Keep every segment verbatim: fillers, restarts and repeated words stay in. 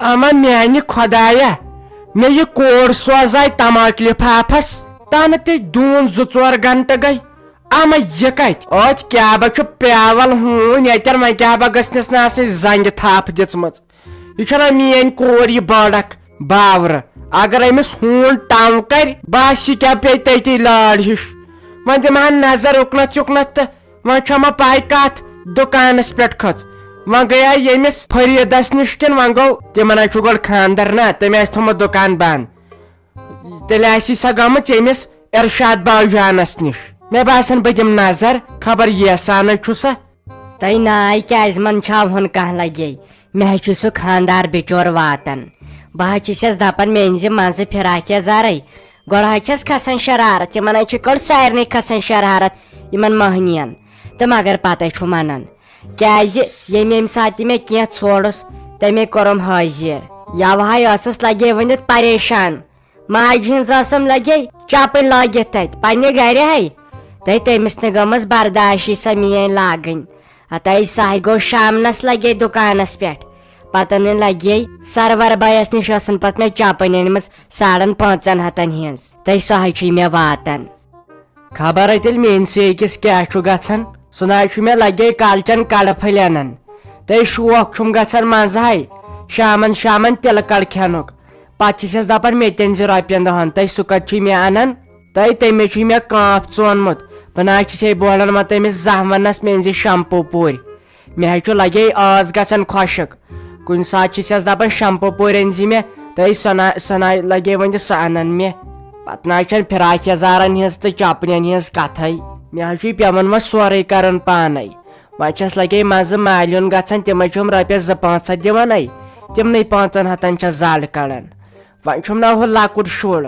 اما میانہِ خۄدایا، مےٚ یہِ کوٗر سوزاے تماکہِ لفافس تنہٕ تہِ دوٗن زٕ ژور گنٹہٕ گٔے۔ اما یہِ کتہِ؟ أتھۍ کیٛاہ بہ چھُ پیاول ہوٗنۍ یتٮ۪ن، وۄنۍ کیٛاہ بہ گٔژھنس نہٕ آسٕنۍ زنگہِ تھپھ دِژمٕژ؟ یہِ چھنہ میٲنۍ کوٗر، یہِ بڑکھ باورٕ۔ اگر أمِس ہوٗن ٹم کرِ، بس یہِ کیٛاہ پیٚیہِ تٔتی لٲر ہِش۔ وۄنۍ دِمہٕ ہن نظر اُکنتھ یُکنتھ تہٕ وۄنۍ چھمہ پاے کتھ دُکانس پٮ۪ٹھ کھٔژ۔ وۄنۍ گٔیے ییٚمِس فریٖدس نِش کِنہٕ وۄنۍ گوٚو تِمن ہا چھُ گۄڈٕ خاندر نا، تٔمۍ آسہِ تھوٚمُت دُکان بنٛد۔ تیٚلہِ آسی سۄ گٔمٕژ ییٚمِس ارشاد باوجانس نِش۔ مےٚ باسان بہٕ دِمہٕ نظر، خبر ییسانے چھُ سا۔ تۄہہِ ناے کیٛازِ منٛدچھاوہون کانٛہہ لگے؟ مےٚ حظ چھُ سُہ خاندار بِچور واتان۔ بہٕ حظ چھِسس دپان میٲنۍ زِ منٛزٕ فراک یزارے۔ گۄڈٕ حظ چھس کھسان شرارت، یِمن حظ چھِ گۄڈٕ سارنٕے کھسان شرارت، یِمن مٔہنِین۔ تہٕ مگر پتے چھُ منان، کیٛازِ ییٚمہِ ییٚمہِ ساتہٕ تہِ مےٚ کینٛہہ ژھوڑُس، تٔمے کوٚرُم حٲضِر۔ یوٕ ہاے ٲسٕس لگے ؤنِتھ پریشان۔ ماجہِ ہٕنٛز ٲسٕم لگے چپٕنۍ لٲگِتھ تتہِ پننہِ گرِ ہے۔ تہٕ تٔمِس نہٕ گٔمٕژ برداشی سۄ میٲنۍ لاگٕنۍ۔ ہتے سۄ ہاے گوٚو شامنس لگے دُکانس پٮ۪ٹھ۔ پتہٕ نہٕ لگے سرور بٲیس نِش ٲسٕن پتہٕ مےٚ چپٕنۍ أنمٕژ ساڑن پانٛژن ہتن ہٕنٛز۔ تہٕ سۄ ہاے چھُے مےٚ واتان۔ خبر ہے تیٚلہِ میٲنۍ سے أکِس کیٛاہ چھُ گژھان۔ سُہ نہ حظ چھُ مےٚ لگے کالچن کڑٕ پھٔلۍ انان۔ تہٕ شوق چھُم گژھان منٛزٕ ہاے شامن شامن تِلہٕ کڑ کھٮ۪نُک۔ پتہٕ چھِسس دپان مےٚ تہِ أنۍ زِ رۄپین دہن، تہٕ سُہ کتہِ چھُے مےٚ انان؟ تہٕ تٔمِس چھُے مےٚ کانٛپھ ژونمُت۔ بہٕ نہ حظ چھِسے بولان وۄنۍ تٔمِس زانٛہہ وننس مےٚ أنۍ زِ شمپو پوٗرۍ۔ مےٚ حظ چھُ لگے ٲس گژھان خۄشک۔ کُنہِ ساتہٕ چھِسس دپان شمپو پوٗرۍ أنۍ زِ مےٚ، تہٕ سۄ نہ، سۄ نہ لگے وۄنۍ زِ سۄ انن مےٚ۔ پتہٕ نہ حظ چھنہٕ فراک یزارن ہٕنٛز تہٕ چپنٮ۪ن ہٕنٛز کتھے۔ مےٚ حظ چھُے پٮ۪وان وۄنۍ سورُے کرُن پانے۔ وۄنۍ چھس لگے منٛزٕ مالیُن گژھان، تِمے چھُم رۄپیس زٕ پانٛژھ ہتھ دِوان ہے۔ تِمنٕے پانٛژن ہتن چھس زل کڑان۔ وۄنۍ چھُم نہ ہُہ لۄکُٹ شُر۔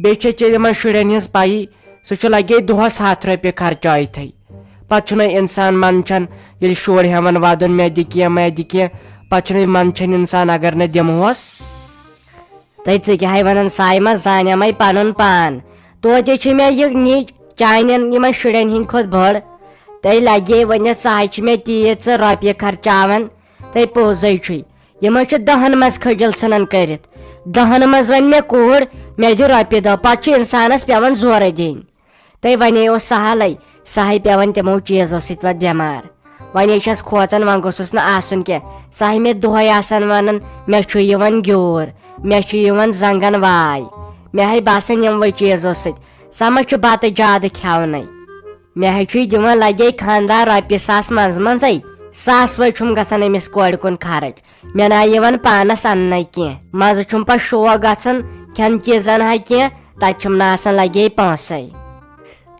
بیٚیہِ چھے ژےٚ یِمن شُرٮ۪ن ہٕنٛز پَیی، سُہ چھُ لگے دۄہس ہتھ رۄپیہِ خرچٲیتھٕے۔ پتہٕ چھُنہٕ انسان منٛدچھان، ییٚلہِ شُر ہٮ۪وان ودُن، مےٚ دِ کینٛہہ، مےٚ دِ کینٛہہ، پتہٕ چھُنہٕ منٛدچھان انسان اگر نہٕ دِمہوس۔ تہٕ ژٕ کیٛاہ ہے ونان سایمہ، زانیمے پنُن پان۔ توتہِ چھِ مےٚ یہِ نِچ چانٮ۪ن یِمن شُرٮ۪ن ہٕنٛدِ کھۄتہٕ بٔڑ۔ تہٕ لگے ؤنِتھ ژٕ ہے چھِ مےٚ تیٖژ ژٕ رۄپیہِ خرچاوان۔ تہٕ پوٚزے چھُے، یِمے چھِ دہن منٛز کھٔجل ژھٕنان کٔرِتھ۔ دہن منٛز ونہِ مےٚ کوٗر، مےٚ دِ رۄپیہِ دہ، پتہٕ چھُ انسانس پٮ۪وان زورٕ دِنۍ۔ تہٕ ونے اوس سہلے، سہے پٮ۪وان تِمو چیٖزو سۭتۍ پتہٕ بٮ۪مار۔ ونے چھس کھوژان، وۄنۍ گوٚژھُس نہٕ آسُن کینٛہہ۔ سہے مےٚ دۄہے آسان ونان، مےٚ چھُ یِوان گیوٗر، مےٚ چھُ یِوان زنگن واے۔ مےٚ ہے باسان یِموٕے چیٖزو سۭتۍ۔ سۄ ما چھُ بتہٕ زیادٕ کھٮ۪ونَے؟ مےٚ ہے چھُے دِوان لگے خانٛدار رۄپیہِ ساس منٛزٕ منٛزے۔ ساسوَے چھُم گژھان أمِس کورِ کُن خرٕچ۔ مےٚ نہ یِوان پانس اننَے کینٛہہ۔ منٛزٕ چھُم پتہٕ شوق گژھان کھٮ۪ن چیٖزن ہا کینٛہہ، تتہِ چھِم نہٕ آسان لگے پونٛسَے۔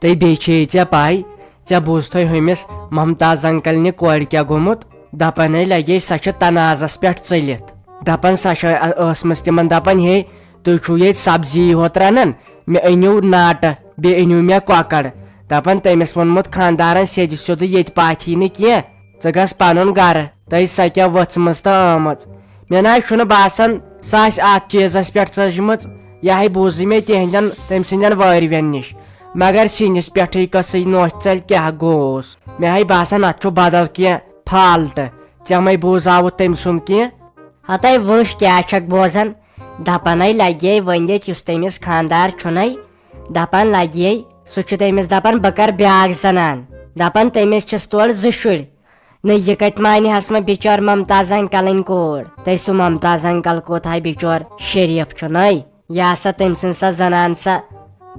تہٕ بیٚیہِ چھے ژےٚ پَے، ژےٚ بوٗزتھٕے ہُمِس ممتاز انکل نہِ کورِ کیٛاہ گوٚمُت؟ دپان ہے لگے سۄ چھِ تنازس پٮ۪ٹھ ژٔلِتھ۔ دپان سۄ چھےٚ ٲسمٕژ تِمن دپان، ہے، تُہۍ چھِو ییٚتہِ سبزی ہوت رنان، مےٚ أنِو ناٹہٕ، بیٚیہِ أنِو مےٚ کۄکر۔ دپان تٔمِس ووٚنمُت خانٛدارن سیٚدِ سیوٚدُے، ییٚتہِ پاتھی نہٕ کینٛہہ، ژٕ گژھ پنُن گرٕ۔ تہٕ سۄ کیٛاہ ؤژھمٕژ تہٕ آمٕژ؟ مےٚ نہ حظ چھُنہٕ باسان سۄ آسہِ اتھ چیٖزس پٮ۪ٹھ ژٔجمٕژ۔ یہِ ہے بوٗزٕے مےٚ تِہنٛدٮ۪ن، تٔمۍ سٕنٛدٮ۪ن وٲرۍوٮ۪ن نِش۔ مگر سِنِس پٮ۪ٹھٕے کۄسٕے نوچھ ژلہِ، کیٛاہ گوٚوس؟ مےٚ ہے باسان اتھ چھُ بدل کینٛہہ فالٹ۔ ژےٚ مَے بوٗزاوُتھ تٔمۍ سُنٛد کینٛہہ؟ ہتے وٕچھ کیٛاہ چھکھ بوزان؟ دپنے لگے ؤنِتھ یُس تٔمِس خانٛدار چھُنے، دپان لگے سُہ چھُ تٔمِس دپان بہٕ کرٕ بیٛاکھ زنان۔ دپان تٔمِس چھِس تورٕ زٕ شُرۍ۔ نہ یہِ کتہِ مانہِ ہس مہ بِچور ممتاز انکلٕنۍ کوٗر۔ تہٕ سُہ ممتاز انکل کوٗتاہ بِچور شریف چھُنے۔ یا سا تٔمۍ سٕنٛز سۄ زنان سۄ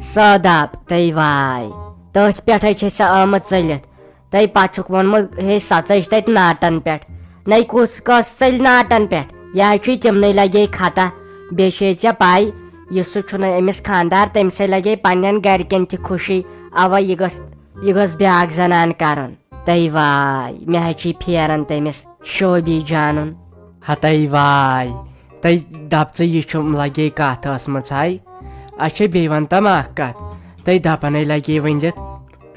سٲداب تہٕ واے۔ تٔتھۍ پٮ۪ٹھے چھے سۄ آمٕژ ژٔلِتھ۔ تہٕ پتہٕ چھُکھ ووٚنمُت، ہے سۄ ژٔج تتہِ ناٹن پٮ۪ٹھ۔ نَے کُس کۄس ژٔلۍ ناٹن پٮ۪ٹھ؟ یہِ حظ چھُے تِمنٕے لگے خطا۔ بیٚیہِ چھے ژےٚ پَے، یہِ سُہ چھُنہٕ أمِس خانٛدار، تٔمۍ سٕے لگے پننٮ۪ن گرِکٮ۪ن تہِ خوشی۔ اوا یہِ گٔژھ، یہِ گٔژھ بیٛاکھ زنان کرُن۔ تَے واے، مےٚ حظ چھُے پھیران تٔمِس شوبی جانُن۔ ہتَے واے، تَے دپ ژٕ، یہِ چھُم لگے کتھ ٲسمٕژ ہاے۔ اچھا بیٚیہِ ون تم اکھ کتھ، تَے دپنے لگے ؤنِتھ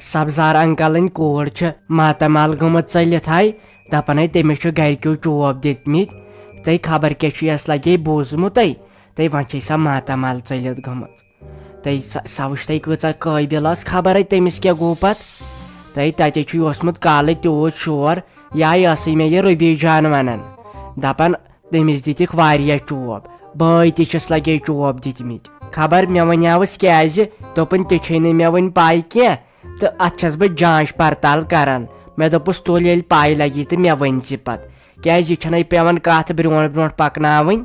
سبزار انکلٕنۍ کوٗر چھِ ماتامال گٔمٕژ ژٔلِتھ ہاے۔ دپان ہے تٔمِس چھِ گرِکیو چوب دِتمٕتۍ۔ تہٕ خبر کیٛاہ چھُ یَس لگے بوٗزمُتٕے۔ تہٕ وۄنۍ چھے سۄ ماتامال ژٔلِتھ گٔمٕژ۔ تہٕ سۄ، سۄ وٕچھ تہٕ کۭژاہ قٲبِل ٲس، خبر ہے تٔمِس کیٛاہ گوٚو پتہٕ۔ تہٕ تَتہِ چھُ اوسمُت کالہٕ تیوٗت شور، یہِ آیہِ ٲسٕے مےٚ یہِ ربی جان ونان۔ دپان، تٔمِس دِتِکھ واریاہ چوب، بٲے تہِ چھِس لگے چوب دِتمٕتۍ۔ خبر مےٚ ونیاوس کیازِ، دوٚپُن تہِ چھے نہٕ مےٚ وٕنہِ پاے کینٛہہ، تہٕ اتھ چھس بہٕ جانچ پڑتال کران۔ مےٚ دوٚپُس تُل ییٚلہِ پاے لگی تہٕ مےٚ ؤنۍ زِ پتہٕ، کیازِ یہِ چھنَے پٮ۪وان کتھ برونٛٹھ برونٛٹھ پکناوٕنۍ۔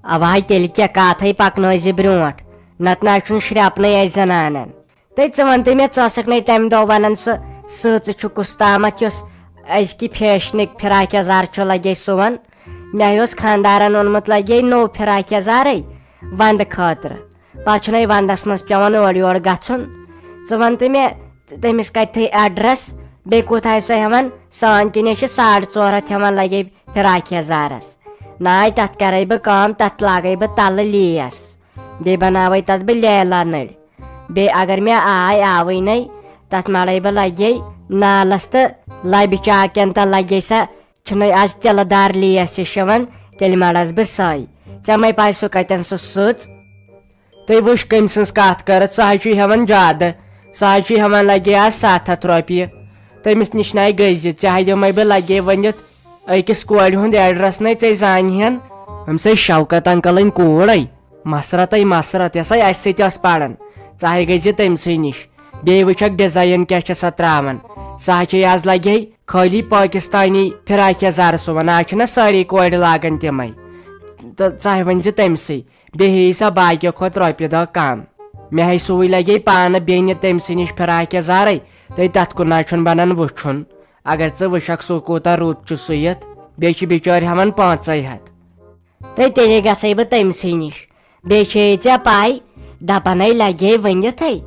اوا تیٚلہِ کیٛاہ، کتھے پکنٲے زِ برونٛٹھ، نتہٕ نہ چھُنہٕ شرٛپنٕے اسہِ زنانن۔ تہٕ ژٕ وَن تہٕ مےٚ، ژٕ ٲسٕکھ نے تَمہِ دۄہ وَنان سُہ سٕژ چھُ کُس تامَتھ یُس أزکہِ فیشنٕکۍ فراک یَزار چھُ لَگے سُوان؟ مےٚ اوس خانٛدارَن اوٚنمُت لَگے نوٚو فراک یَزارٕے وَندٕ خٲطرٕ۔ پَتہٕ چھُنَے وَندَس منٛز پٮ۪وان اورٕ یورٕ گژھُن۔ ژٕ وَن تہٕ مےٚ، تٔمِس کَتہِ تھٲے ایڈرَس؟ بیٚیہِ کوٗتاہ آسہِ سۄ ہٮ۪وان؟ سٲنۍ کِنۍ چھِ ساڑ ژور ہَتھ ہٮ۪وان لَگے فراک یَزارَس۔ ناے تَتھ کَرَے بہٕ کٲم، تَتھ لاگَے بہٕ تَلہٕ لیس۔ بیٚیہِ بناوے تتھ بہٕ لیلا نٔرۍ۔ بیٚیہِ اگر مےٚ آے آوٕے نے، تتھ مڑے بہٕ لگے نالس تہٕ لبہِ چاکٮ۪ن تہٕ لگے سۄ، چھُنَے آز تِلہٕ دار لیس ہِش یِوان، تیٚلہِ مڑس بہٕ سۄے۔ ژےٚ مَے پَے سُہ کتٮ۪ن سُہ سٕژ؟ تُہۍ وٕچھ کٔمۍ سٕنٛز کتھ کٔرٕتھ، سُہ حظ چھُ ہٮ۪وان زیادٕ، سُہ حظ چھُ ہٮ۪وان لگے آز ستھ ہتھ رۄپیہِ۔ تٔمِس نِش نَے گٔے زِ ژےٚ ہا دِمَے بہٕ لگے ؤنِتھ أکِس کورِ ہُنٛد ایڈرس نے ژےٚ زانہِ ہن۔ أمۍ سٕے شوکت انکلٕنۍ کوٗر ہے، مسرت ہے مسرت، یۄس ہے اسہِ سۭتۍ ٲس پران۔ ژٕ ہے گٔے زِ تٔمۍ سٕے نِش، بیٚیہِ وٕچھکھ ڈیزاین کیٛاہ چھِ سۄ تراوان۔ سۄ ہے چھے آز لگے خٲلی پٲکستانی فراک یزار سُوان، آز چھِنہ سٲری کورِ لاگان تِمے۔ تہٕ ژٕ ہے ؤنۍ زِ تٔمۍ سٕے، بیٚیہِ ہیٚیہِ سۄ باقیو کھۄتہٕ رۄپیہِ دہ کم۔ مےٚ ہے سُوٕے لگے پانہٕ بیٚنہِ تٔمۍ سٕے نِش فراک یزارے، تہٕ تتھ کُن نہ چھُنہٕ بنان وٕچھُن۔ اگر ژٕ وٕچھکھ سُہ کوٗتاہ رُت چھُ سُوِتھ، بیٚیہِ چھِ بِچٲرۍ ہٮ۪وان پانٛژے ہتھ۔ تہٕ تیٚلے گژھے بہٕ تٔمۍ سٕے نِش۔ بیٚیہِ چھے ژےٚ پَے، دَپَن ہے لَگے ؤنِتھٕے،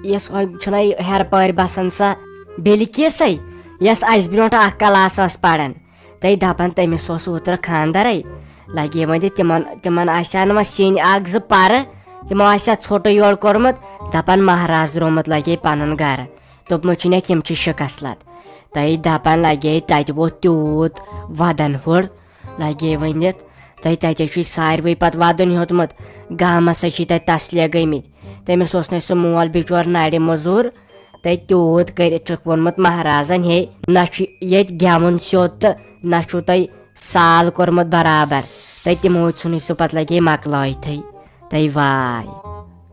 یۄس وۄنۍ چھُنَے ہیٚرٕ پٲرۍ بَسان سۄ بِلکیٖسٕے، یۄس اَسہِ برونٛٹھ اَکھ کلاس ٲس پَران۔ تہٕ دَپَن تٔمِس اوس اوترٕ خانٛدَرَے۔ لَگے وۄنۍ تِمَن، تِمَن آسہِ ہا نہٕ وۄنۍ سِنۍ اَکھ زٕ پَرٕ، تِمو آسہِ ہا ژھوٚٹُے یورٕ کوٚرمُت، دَپَن مہراز درٛامُت لَگے پَنُن گَرٕ۔ دوٚپمُت چھُنَکھ یِم چھِ شِکَس لَد۔ تہٕ دَپَن لَگے تَتہِ ووت تیوٗت وَدَن ہُر۔ لگے ؤنِتھ، تہٕ تَتہِ چھُے ساروٕے پتہٕ وَدُن ہیوٚتمُت۔ گامس چھِ تَتہِ تسلے گٔمٕتۍ۔ تٔمِس اوس نہٕ سُہ مول بِچور نرِ موٚزوٗر۔ تہٕ تیوٗت کٔرِتھ چھُکھ ووٚنمُت مہرازن، ہے، نہ چھُ ییٚتہِ گٮ۪وُن سیوٚد تہٕ نہ چھُو تۄہہِ سال کوٚرمُت برابر۔ تہٕ تِمو ژھُنُے سُہ پتہٕ لگے مۄکلٲیتھٕے۔ تہٕ واے۔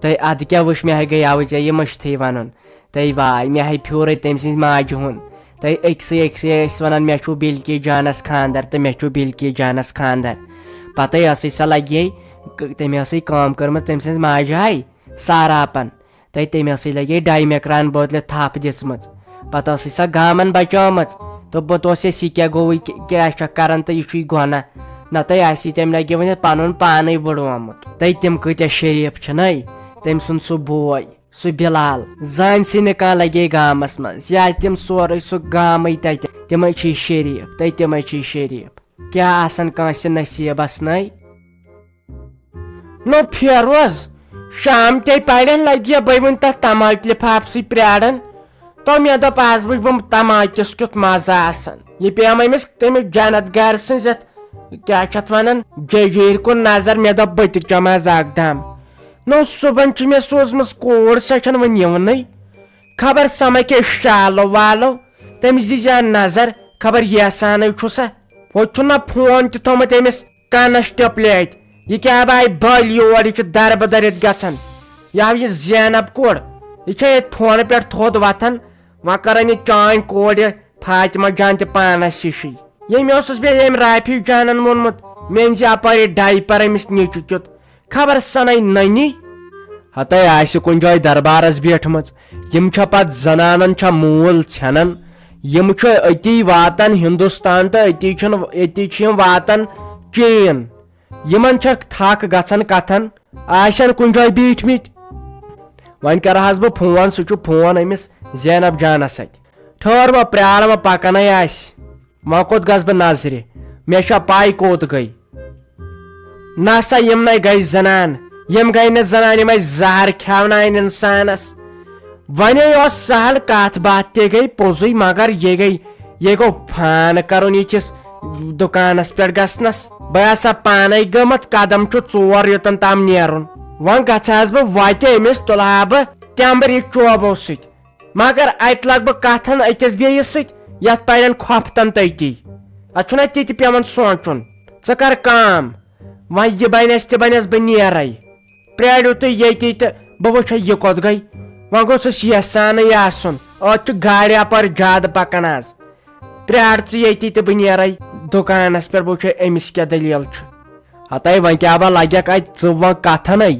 تہٕ ادٕ کیٛاہ وٕچھ، مےٚ ہے گٔیاوُے ژےٚ یہِ مٔشتھٕے ونُن۔ تہٕ واے، مےٚ ہے پھیوٗرے تٔمۍ سٕنٛزِ ماجہِ ہُنٛد۔ تہٕ أکسٕے أکسٕے ٲسۍ ونان، "مےٚ چھُ بِلکی جانس خانٛدر تہٕ مےٚ چھُ بِلکی جانس خانٛدر۔" پتے ٲسٕے سۄ لگے، ک-، تٔمۍ ٲسٕے کٲم کٔرمٕژ تٔمۍ سٕنٛزِ ماجہِ ہاے ساراپن۔ تہٕ تٔمۍ ٲسٕے لگے ڈاے میکران بٲتلہِ تھپھ دِژمٕژ۔ پتہٕ ٲسٕے سۄ گامن بچٲمٕژ۔ دوٚپمُت اوس، "یہِ کیٛاہ گوٚوُے، کہِ-، کیٛاہ چھکھ کران تہٕ یہِ چھُے گۄناہ۔ نتہٕ آسی تٔمۍ لگے ؤنِتھ پنُن پانے وُڑومُت۔" تہٕ تِم کۭتیاہ شریف چھِنَے، تٔمۍ سُنٛد سُہ بوے۔ سُہ بِلال زانہِ سٕے نہٕ کانٛہہ لگے گامس منٛز، یا تِم سورُے سُہ گامٕے تتہِ، تِمے چھِ شریٖف تہٕ تِمے چھِ شریٖف۔ کیٛاہ آسن کٲنٛسہِ نصیٖبس نَے؟ نو فیروز، شام تے پرن لگہِ بے وُنہِ تتھ تماکہِ لفافسٕے پراران۔ تو مےٚ دوٚپ، از وٕچھ بہٕ تماکِس کیُتھ مزٕ آسان۔ یہِ پیٚیَم أمِس تٔمِس جنت گرٕ سٕنٛز یتھ کیٛاہ چھِ اتھ ونان، جٔجیٖرِ کُن نظر۔ مےٚ دوٚپ، بہٕ تہِ چمہٕ از اکھ دم۔ نو صُبحن چھِ مےٚ سوٗزمٕژ کوٗر، سۄ چھَنہٕ وۄنۍ یِوانٕے۔ خبر سۄ ما کھیٚیہِ شالو والو، تٔمِس دِژ ہا نظر، خبر یژھانٕے چھُ سا۔ ہُتہِ چھُنہ فون تہِ تھوٚمُت أمِس کنس ٹِپلہِ اَتہِ۔ یہِ کیٛاہ بایہِ بٔلۍ یور، یہِ چھُ دربہٕ دٔرِتھ گژھان۔ یہِ ہاو یہِ زینب کوٚر، یہِ چھےٚ ییٚتہِ فونہٕ پٮ۪ٹھ تھوٚد وۄتھان۔ وۄنۍ کَرَن یہِ چٲنۍ کورِ فاطمہ جان تہِ پانَس ہِشی۔ ییٚمۍ اوسُس بہٕ ییٚمۍ رافی جانن ووٚنمُت، مےٚ أنۍ زِ اَپٲرۍ یہِ ڈایپر أمِس نیٚچوِ کیُتھ۔ خبر سنَے نٔنی۔ ہتے آسہِ کُنہِ جایہِ دربارس بیٖٹھمٕژ۔ یِم چھا پتہٕ زنانن چھا موٗل ژھٮ۪نان؟ یِم چھِ أتی واتان ہندوستان تہٕ أتی چھِنہٕ، أتی چھِ یِم واتان چین۔ یِمن چھکھ تھکھ گژھان کتھن۔ آسن کُنہِ جایہِ بیٖٹھمٕتۍ۔ وۄنۍ کرٕ حظ بہٕ فون، سُہ چھُ فون أمِس زینب جانس اتھِ۔ ٹھٔہر وۄنۍ، پرٛار وۄنۍ، پکنے آسہِ۔ وۄنۍ کوٚت گژھٕ بہٕ نظرِ؟ مےٚ چھا پَے کوٚت گٔے؟ نسا، یِم نے گٔے زنان، یِم گٔے نہٕ زنان، یِم ٲسۍ زہر کھیاوناوان انسانس۔ ونے اوس سہل، کتھ باتھ تہِ گٔے پوٚزُے، مگر یہِ گٔے، یہِ گوٚو فان کرُن یِتھِس دُکانس پٮ۪ٹھ گژھنس۔ بہٕ آسہٕ ہا پانے گٔمٕژ، قدم چھُ ژور یوٚتن تام نیرُن۔ وۄنۍ گژھٕ ہس بہٕ وتہِ أمِس، تُلہٕ ہا بہٕ تٮ۪مبرِ چوبو سۭتۍ۔ مگر اتہِ لگہٕ بہٕ کتھن أکِس بیٚیِس سۭتۍ، یتھ پرن کھۄفتن تٔتی۔ اتھ چھُنہ تہِ تہِ پٮ۪وان سونٛچُن۔ ژٕ کر کٲم، وۄنۍ یہِ بنٮ۪س تہِ بنٮ۪س، بہٕ نیرے۔ پرٛارِو تُہۍ ییٚتی تہٕ بہٕ وٕچھے یہِ کوٚت گٔے۔ وۄنۍ گوٚژھُس یژھانٕے آسُن، أتۍ چھُ گاڑِ اپٲرۍ زیادٕ پکان آز۔ پرٛار ژٕ ییٚتی تہٕ بہٕ نیرے دُکانس پٮ۪ٹھ، بہٕ وٕچھے أمِس کیٛاہ دٔلیٖل چھِ۔ ہتے وۄنۍ کیٛاہ با لگٮ۪کھ اتہِ ژٕ وۄنۍ کتھنے؟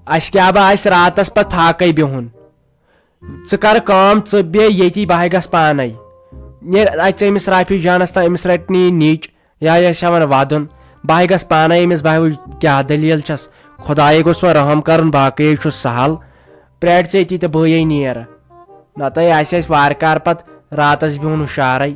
اسہِ کیٛاہ با آسہِ راتس پتہٕ فاقے بِہُن؟ ژٕ کر کٲم، ژٕ بیٚہہ ییٚتی، بہٕ ہاے گژھٕ پانے۔ نیرِ اتہِ ژٕ أمِس رافی جانس تام، أمِس رٹہِ نہٕ یہِ نِچ، یا یہِ آسہِ ہٮ۪وان ودُن۔ بہٕ ہاے گژھٕ پانے أمِس، بہٕ ہاے وٕچھٕ کیٛاہ دٔلیٖل چھس۔ خدایے گوٚژھ وۄنۍ رحم کرُن، باقٕے ہے چھُ سہل۔ پرٛارِ ژٕ ییٚتی تہٕ بہٕ یے نیرٕ۔ نتہٕ آسہِ اسہِ وارٕ کارٕ پتہٕ راتس بِہُن ہُشارے۔